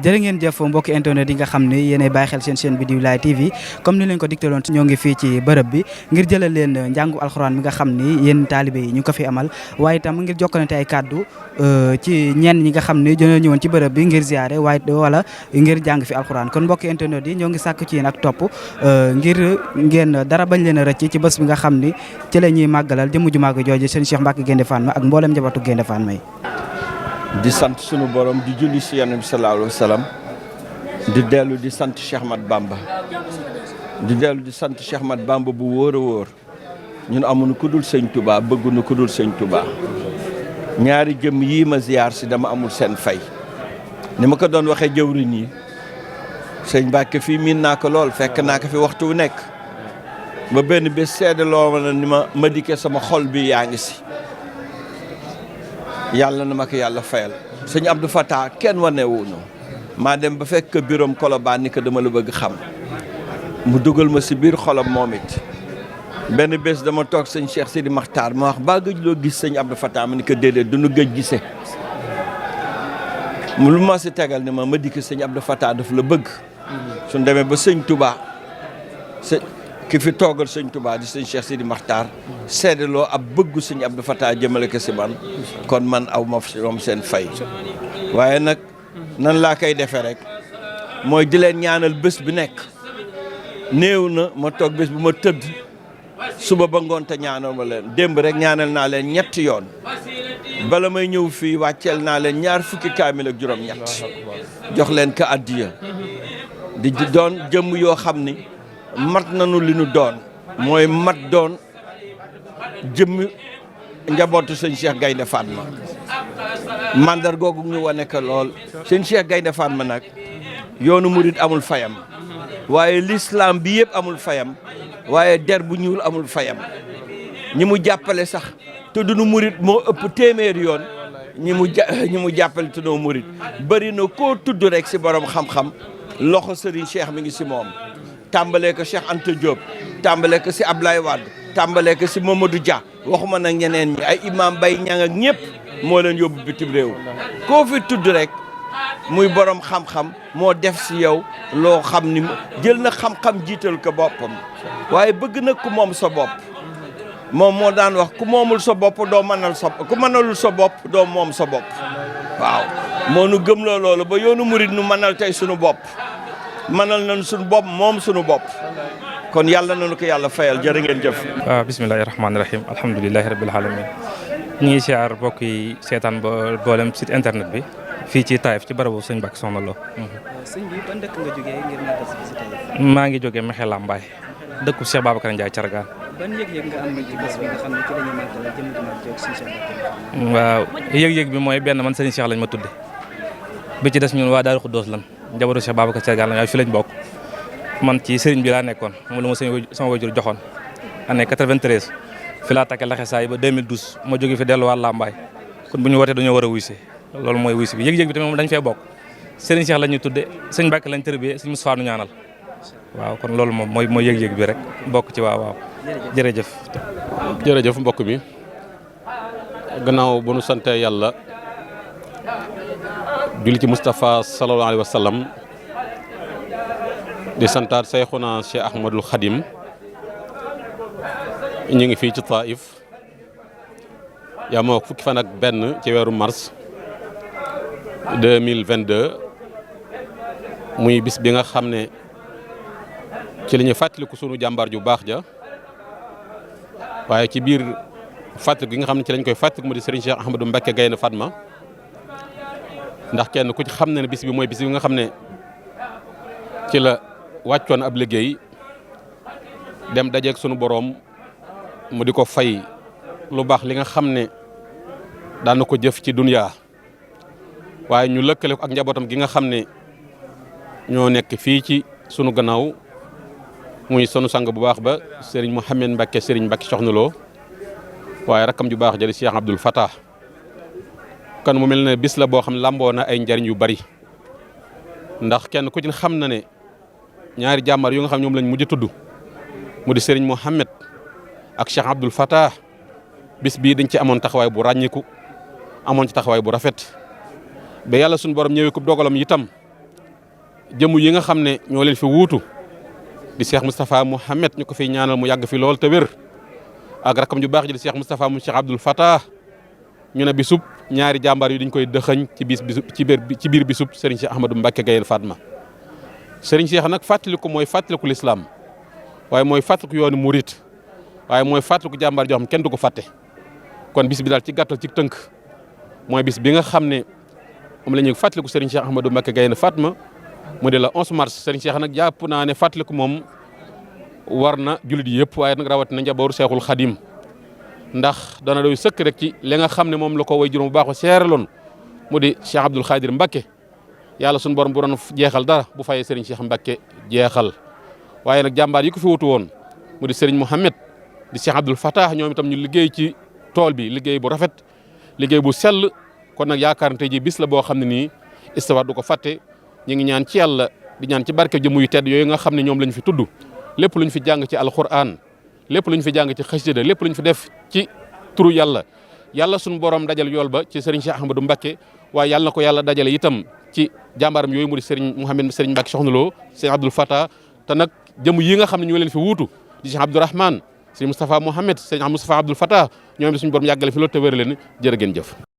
jërë ngeen jëf mbokki internet yi nga xam ne yéenay bàyyi xel seen chaîne bi di Wilaya TV comme ni leen ko digtaloon ñoo ngi fii ci bërëb bi ngir jëlal leen njàngu alxuraan bi nga xam ni yéen taalibe yi ñu ko fi amal waaye itam ngir jokkalante ay kàddu ci ñenn ñi nga xam ne dañoo ñëwoon ci bërëb bi ngir ziare waaye wala ngir jàng fi alxuraan kon mbokki internet yi ñoo ngi sàkk ci yéen ak topp ngir ngeen dara bañ leen a rëcc ci bés bi nga xam ni ci la ñuy màggalal jëmm ju màgg jooju seen Cheikh Mbacke Gaïndé Fatma ak mboolem njabootu Gaïndé Fatma yi di sant sunu borom di julli si Yonent bi sallallahu alayhi wa sallam di dellu di sant Cheikh Ahmad Bamba di dellu di sant Cheikh Ahmad Bamba bu wóor a wóor ñun amuñu ku dul sëñ Touba bëgguñu ku dul sëñ Touba ñaari jëm yii ma ziyaar si dama amul seen fay ni ma ko doon waxee jëwriñ yi sëñ Mbàkke fii miin naa ko lool fekk naa ko fi waxtu wu nekk ba benn bés seede loo ma ne ni ma dikkee sama xol bi yaa ngi si yàlla na ma ko yàlla fayal sëñ Abdou Fatah kenn wanewuñu maa dem ba fekk biroom Colobane ni ko dama la bëgg xam mu dugal ma si biir xolam moom it benn bés dama toog sëñ Cheikh Sidi Makhtar ma wax baa gëj loo gis sëñ Abdou Fatah ma ni ko déedéet duñu gëj gise mu lu ma si tegal ni ma dikk sëñ Abdou Fatah daf la bëgg suñ demee ba sëñ Touba ki fi toogal sëñ Touba di sëñ Cheikh Sidi Makhtar seedaloo ab bëggu sëñ Abdou Fatah jëmale ko si man kon man aw ma moom seen fay waaye nag nan laa koy defee rek mooy di leen ñaanal bés bi nekk néew na ma toog bés bu ma tëdd suba ba ngoon te ñaanal ma leen démb rek ñaanal naa leen ñetti yoon bala may ñëw fii wàcceel naa leen 20 kaamil ak juróom-ñett jox leen ko addiya di doon jëmm yoo xam ni mat nañu li nu doon mooy mat doon jëmm njabootu sëñ Cheikh Gaïndé Fatma mandar googu ñu wane ko lool sëñ Cheikh Gaïndé Fatma nag yoonu murit amul fayam waaye l'islam bi yëpp amul fayam waaye der bu ñuul amul fayam ñi mu jàppale sax te duñu murit moo ëpp téeméer yoon ñi mu jàppale te doo murit bëri na koo tudd rek si borom xam-xam loxo Serigne Cheikh mi ngi si moom tàmbalee ko Cheikh Anta Diop tàmbalee ko si Ablaye Wade tàmbalee ko si Mamadou Dia waxuma nag ñeneen ñi ay imam Bay Ñang ak ñëpp moo leen yóbbu bitim réew koo fi tudd rek muy borom xam-xam moo def si yow loo xam ni jël na xam-xam jiital ko boppam waaye bëgg na ku moom sa bopp moom moo daan wax ku moomul sa bopp doo mënal sa ku mënalul sa bopp doo moom sa bopp waaw moo nu gëm loo loolu ba yoonu murit nu mënal tey suñu bopp mënal nañ suñu bopp moom suñu bopp kon yàlla nañu ko yàlla fayal jërë ngeen jëf. waaw bismillahi rahmaani rahim alhamdulilahi rabbil alamin ñu ngi siyaar mbokk yi seetaan ba boolem site internet bi fii ci Taïf ci barabu sëñ Mbacke Soxna Lo. sëñ bi ban dëkk nga jógee ngir màggal si Taïf. maa ngi jógee Mexe Lambaay dëkku Cheikh Babacar Ndiaye Cargaan. ban yëg-yëg nga am ci bés bi nga xam ne ci la ñuy màggal jëm ju mag jóg sëñ Cheikh Mbacke. waaw yëg-yëg bi mooy benn man sëriñ Cheikh lañ ma tudde bi ci des ñun waa Daaru Xuddoos lan njabootu Cheikh Babacar Cargaan la fi lañ bokk man ci sëriñ bi laa nekkoon moom la ma sama wajur joxoon année 93 fi laa takkee laxe saa yi ba 2012 ma jóge fi delluwaat Lambaay kon bu ñu wootee dañoo war a wuysi loolu mooy wuysi bi yëg-yëg bi tamit moom dañ fee bokk sëriñ Cheikh la ñu tudde sëñ Mbacke lañ tërbiyee sëñ Moustapha nu ñaanal waaw kon loolu moom mooy yëg-yëg bi rek bokk ci waaw jërëjëf mbokk mi gannaaw bu nu sante yàlla julli ci Moustapha sallallahu alayhi wa sallam di santaat Seyxuna Cheikh Ahmadul Khadim ñu ngi fii ci Taïf yaa moo fukki fan ak benn ci weeru mars 2022 muy bis bi nga xam ne ci la ñuy fàttaliku sunu jàmbaar ju baax ja waaye ci biir fàttaliku gi nga xam ne ci lañ koy fàttaliku mu di Serigne Cheikh Ahmadou Mbacke Gaïndé Fatma ndax kenn ku ci xam ne bis bi mooy bis bi nga xam ne ci la wàccoon ab liggéey dem dajeeg sunu boroom mu di ko fay lu baax li nga xam ne daan na ko jëf ci dunya waaye ñu lëkkale ko ak njabootam gi nga xam ne ñoo nekk fii ci sunu gannaaw muy sunu sang bu baax ba Serigne Mouhamed Mbacke Serigne Mbacke Soxna Lo waaye rakkam ju baax jëli Cheikh Abdoul Fatah kon mu mel ne bis la boo xam ne lamboo na ay njariñ yu bari ndax kenn ku ci xam na ne ñaari jàmbaar yu nga xam ñoom lañ mujj tudd mu di Serigne Mouhamed ak Cheikh Abdoul Fatah bis bii dañ ci amoon taxawaay bu ràññiku amoon ci taxawaay bu rafet ba yàlla suñu borom ñëwee ko dogalam itam jëmm yi nga xam ne ñoo leen fi wuutu di Cheikh Moustapha Mouhamed ñu ko fiy ñaanal mu yàgg fi lool te wér ak rakam ju baax ji di Cheikh Moustapha mu Cheikh Abdoul Fattah ñu ne bisub ñaari jàmbaar yi dañ koy dëxëñ ci biir bisub Serigne Cheikh Ahmadou Mbacké Gaïndé Fatma Serigne Cheikh nag fàttaliku mooy fàttaliku lislaam waaye mooy fàttaliku yoonu murit waaye mooy fàttaliku jàmbaar joo xam kenn du ko fàtte kon bis bi daal ci gàttal ci tënk mooy bis bi nga xam ne moom la ñuy fàttaliku Serigne Cheikh Ahmadou Mbacké Gaïndé Fatma mu di la 11 mars Serigne Cheikh nag jàpp naa ne fàttaliku moom war na jullit yëpp waaye nag rawatina njabootu Cheikhul Khadim ndax dana doy sëkk rek ci li nga xam ne moom la ko way juróom bu baax ko seeraloon mu di Cheikh Abdoul Khadir Mbacké yàlla suñu borom bu doon jeexal dara bu fayee Serigne Cheikh Mbacké jeexal waaye nag jàmbaar yi ko fi wutu woon mu di Serigne Mouhamed di Cheikh Abdoul Fattah ñoom itam ñu liggéey ci tool bi liggéey bu rafet liggéey bu sell kon nag yaakaar na tey ji bis la boo xam ne nii histoire du ko fàtte ñu ngi ñaan ci yàlla di ñaan ci barke jëmm yu tedd yooyu nga xam ne ñoom lañ fi tudd lépp luñ fi jàng ci alquran lépp luñ fi jàng ci xasida lépp luñ fi def ci turu yàlla suñu borom dajal yool ba ci Serigne Cheikh Ahmadou Mbacké waaye yàlla na ko yàlla dajale itam ci jàmbaaram yooyu mu di Serigne Mouhamed Serigne Mbacké Soxna Lo Serigne Abdoul Fattah te nag jëmm yi nga xam ne ñoo leen fi wuutu di Cheikh Abdourahmane Serigne Moustapha Mouhamed Serigne Moustapha Abdoul Fattah ñoom suñu borom yàggale fi loolu te wér leen jërë ngeen jëf